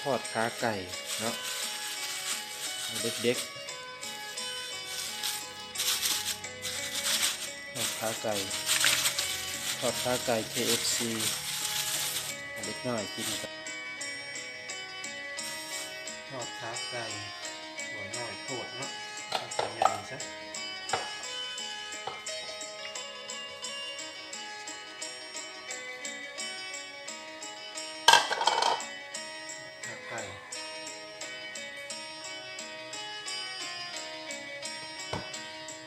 ທອດຂາໄກ່ເນາະ ເດັກໆ ທອດຂາໄກ່ ທອດຂາໄກ່ ເຄເອັຟຊີ ໃຫ້ເດັກນ້ອຍກິນກັນ. ທອດຂາໄກ່ ຕົວນ້ອຍໂພດເນາະ ເອົາຕົວໃຫຍ່ຊະ. ຂາໄກ່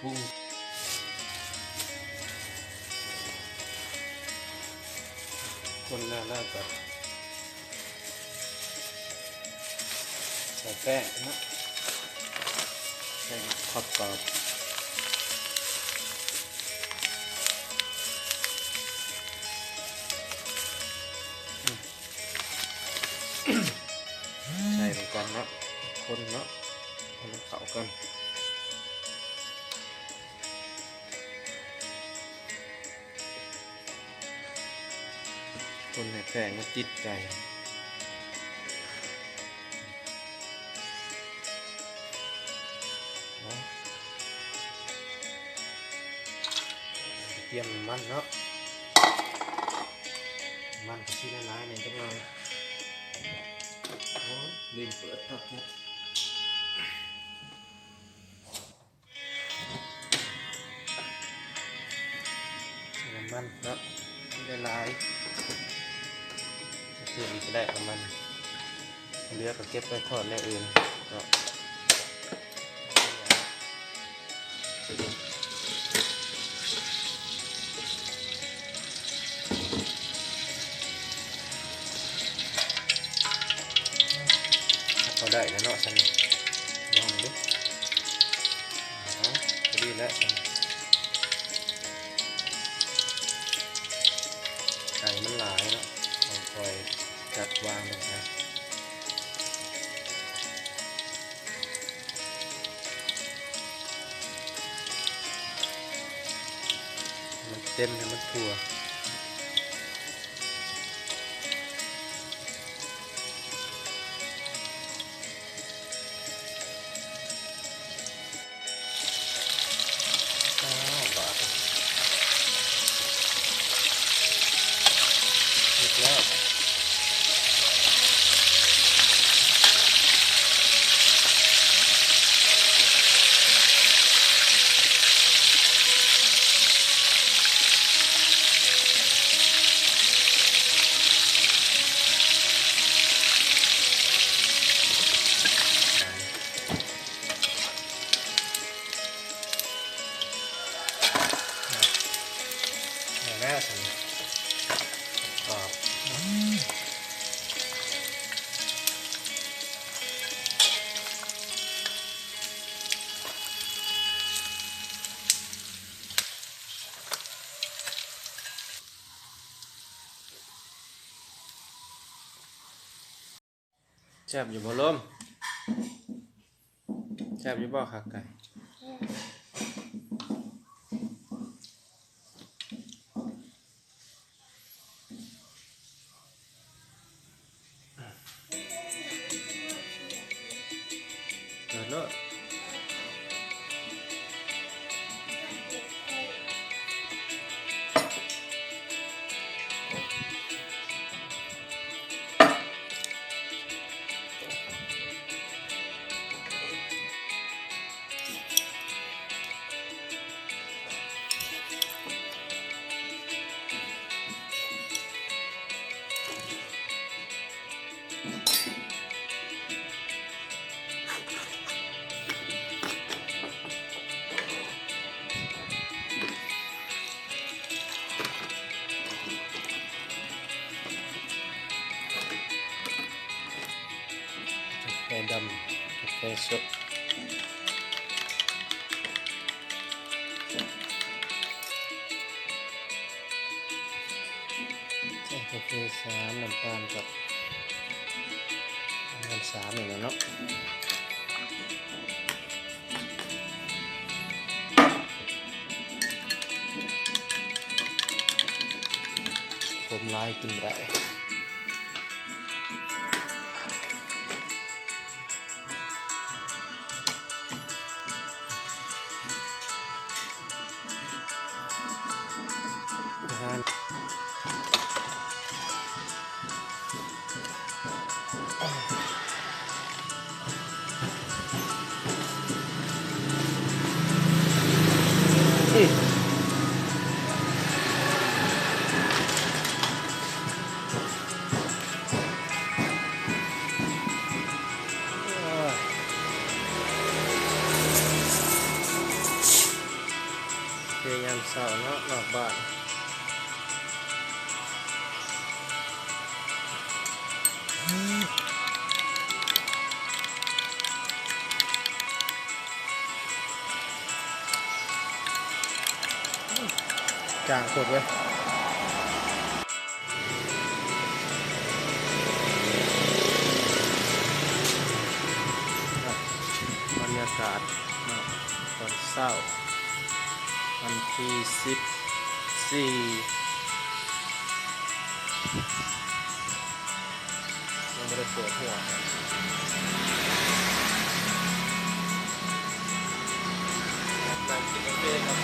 ປຸງ ຄົນແລ້ວ ແລ້ວກໍ ໃສ່ແປ້ງເນາະ ແປ້ງທອດກອບ ໃສ່ນຳກັນເນາະ ຄົນເນາະ ໃຫ້ມັນເຂົ້າກັນ. ຄົນໃຫ້ແປ້ງມັນຕິດໄກ່ ຕຽມນ້ຳມັນເນາະ ນ້ຳມັນກໍຊິຫຼາຍໆ ແດ່ຈັກໜ່ອຍ. ໂອ້ຍ ລືມເປີດເຕົາແກັສ. ໃສ່ນ້ຳມັນເນາະ ຫຼາຍໆ ໃສ່ເພີ່ມອີກກໍໄດ້ ນ້ຳມັນ ເຫຼືອກໍເກັບໄວ້ທອດແນວອື່ນເນາະ. ພໍໄດ້ແລ້ວເນາະຊັ້ນ ລອງເບິ່ງເດ້. ເອົາ ພໍດີແລ້ວຊັ້ນ ໄກ່ມັນຫຼາຍເນາະ ເຮົາຄ່ອຍຈັດວາງລົງໄປ. ໃຫ້ມັນເຕັມ ໃຫ້ມັນທົ່ວ. ອ້າວ ບາດ ເຮັດແລ້ວ. ແລ້ວຊັ້ນ ກອບ ແຊບຢູ່ບໍ່ ລົມ? ແຊບຢູ່ບໍ່ ຂາໄກ່? ເປີດໂລດ. ກາແຟດຳ ກາແຟສົດ. ໃສ່ກາເຟສາມ ນ້ຳຕານກໍປະມານສາມນີ້ແຫຼະເນາະ. ຂົມຫຼາຍກິນບໍ່ໄດ້. ຈາງໂພດເວີຍ. ບັນຍາກາດເນາະ ຕອນເຊົ້າ ວັນທີສິບສີ່ ຍັງບໍ່ໄດ້ເປີດຫົວ ນັ່ງກິນກາເຟເນາະ.